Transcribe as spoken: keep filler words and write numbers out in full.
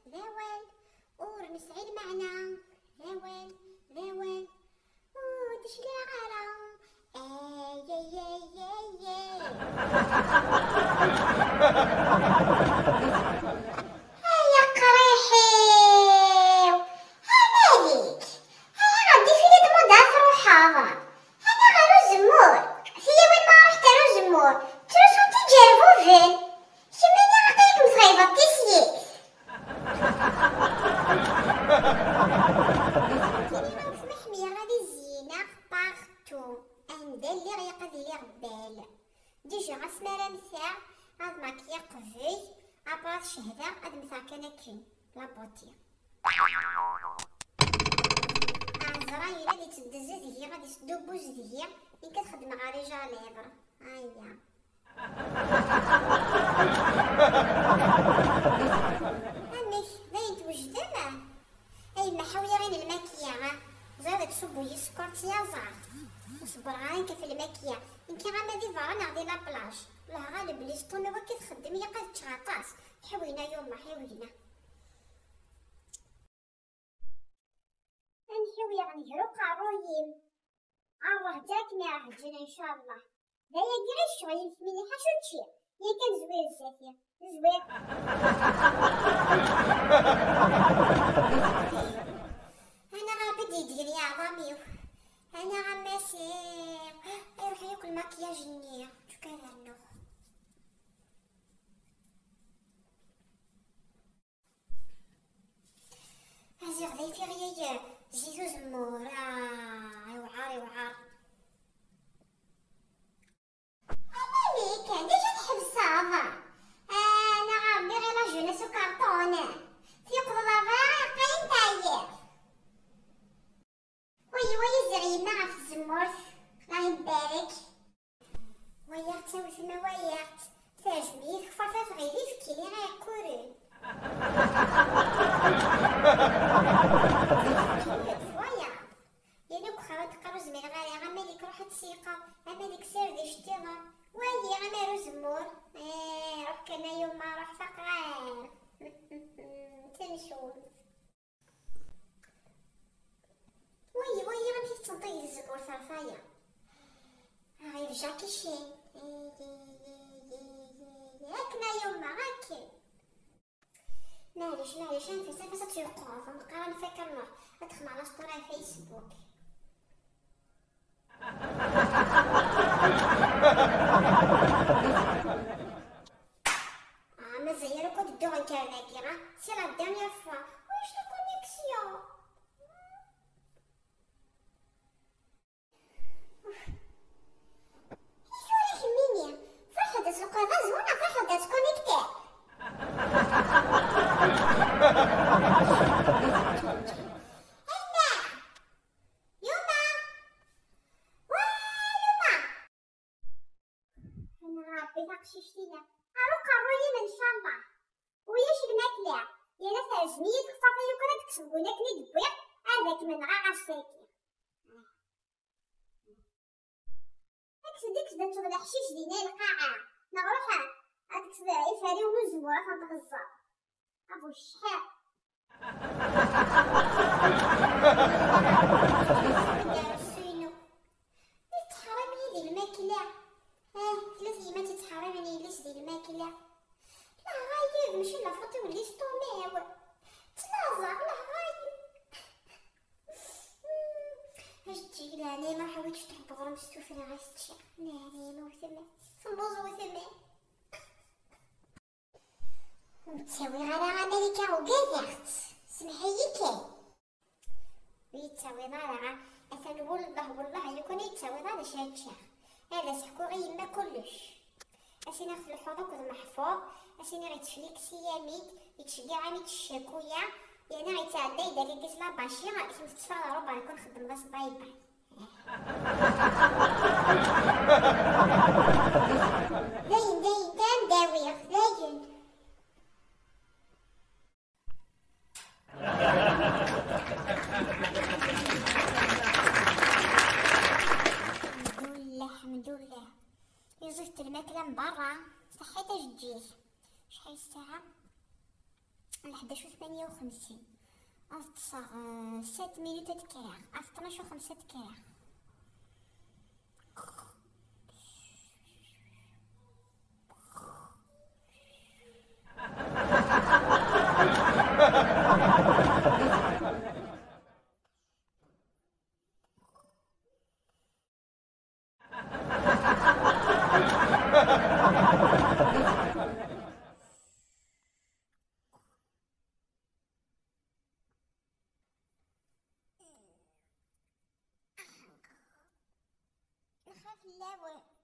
D awal ur nesɛi lmeɛna, d awal, d awal ur d-cliɛeɣ ara. Ay, ay, ay, ay, ay. Ay, aqriḥ-iw! Analik! Ay, ɣer difili d-muda ad truḥeḍ! Ana ɣer uzemmur! Tiyawin ma ruḥent ar uzemmur, ttrusunt iǧerbuben! Kemmini aql-ikem tɣibeḍ tislit! Kini ma ur ḥmiɣ ad izeyneɣ partout. Anda lliɣ ilaq ad iliɣ belle. Déjà asmi ara mmteɣ ad makiyeɣ qbel, après ad cehdeɣ ad mmteɣ kan akken. La beauté. Ɛezṛayel ad itteddez deg-i, ad isdubbuz deg-i, nekk ad xedmeɣ rouge à lèvres. Aya. Amek, dayen twejdem? A yemma, ḥawi-yaɣ-in lmakiya, ha? Ẓriɣ ad tṣubbu-yi sskeṛ d tyaẓaɣt. Ur ṣebbreɣ ara nekk ɣef lmakiya. Nekk ama di berra neɣ di la plage. Lehɣa lebli s ṭṭumiḍ akka txeddem, ilaq ad ččeɣ aṭas. Ḥawina yuma, ḥawina. Ad nḥawi ɣer nger uqerruy-im. Ṛwaḥ-d akken iɛeǧǧen, ncallah. D ayagi i ccɣel-ik, mini ḥaca učči. Yakan zwir zdat-i. Zwir. Ana Ṛebbi d-yeddgen i ɛḍam-iw. Ana a Masiḥ. Iruḥ yakk lmakiyaž-nni. Acu kan rnuɣ. Aziɣ d ay tiɣyay, zzit uzemmur, ah, iwɛer, iwɛer. Analik, d acu tḥebseḍ? Ah, neɣ Ṛebbi ɣer la jeunesse ukarṭun. Tiqeḍ ṛṛay, qqayen teɛyiḍ. Way, way, ziɣ yemma ɣef tzemmurt, Allah ibarek. Wayaɣ-tt a wetma, wayaɣ-tt. Terjem-iyi tkeffart, tɣil ibki-nni iɛekkuren. Wayaɣ. Yal akk xawa teqqar ur zmireɣ ara, ama lik ruḥ ad tseyqeḍ, ama lik sired iceṭṭiḍen. Wayi, ama ar uzemmur. Eh, ruḥ kan a yuma, ruḥ faqeɣ-am. Tencumt. Wayi, wayi, amek i tettenṭig tzemmurt ɣef waya? Aɣ yebja kicin. Akken a yuma, akken. Maɛlic, maɛlic, anef-as, anef-as ad tt-yeqqur. Ur neqqar ara nfakk, ad nruḥ ad texdem la story ɣef Facebook. Ah, mazal akk ad dduɣ nekk ar dagi, ah, c'est la dernière fois. Ulac la connexion. Uf. I tura kemmini, tṛuḥeḍ ad tleqmeḍ azwu neɣ tṛuḥeḍ ad tkunektiḍ? Yemma! Yemma! Wa yemma! Anaɣ Ṛebbi taqcict-ina. Ar uqerruy-im, ncallah. Ulac lmakla. Yerna terjem-iyi tkeffart-a, yukan ad kkseɣ win akken i d-wwiɣ, ad ak-menɣeɣ ass-agi. Kkes-d, kkes-d ad teččeḍ leḥcic dinna i lqaɛa. Neɣ ruḥ ad tekkseḍ iferriwen n uzemmur, ad ten-tɣeẓẓeḍ. A bu cceḥḥa. Agersu-inu. Yettḥeṛṛim-iyi di lmakla. Ah, tella tyemmat yettḥeṛṛimen yelli-s di lmakla. Leɛɣayeb, mačči d la faute-iw, d l'estomac-iw. Ttlaẓeɣ, leɛɣayeb. Ajeǧǧig, leɛnaya ma ḥawi tecṭuḥ beɣrem s tuffra ɣas ččiɣ. Leɛnaya ma wetma, telluẓ wetma. Ur ttawiɣ ara Amalika, ugadeɣ-tt. Semḥ-iyi kan. Ur yi-ttawiḍ ara, atan wellah, wellah, lukan i yi-ttawiḍ ad acu ad ččiɣ. Ad as-ḥkuɣ i yemma kullec. Ad s-iniɣ tleḥḥuḍ akked Meḥfuḍ, ad s-iniɣ yettfliks-iyi-am-id, yettceggiɛ-am-id ccakuya, yerna yettɛedday-d ar yigis labaci, kemm tettfaɣ ɣer ubalkun txeddmeḍ-as bye bye. Dayen, dayen, kan d-awiɣ, dayen. Ḥemdullah, ḥemdullah. Iẓid lmakla n berra. Ṣaḥḥit a jeǧǧig. Acḥal ssaɛa? Lḥdac u tmanya u xemsin. Ad ṭṭseɣ, eh, sept minutes ad kkreɣ. Ad tnac u xemsa ad kkreɣ. Nxaf fell-awen.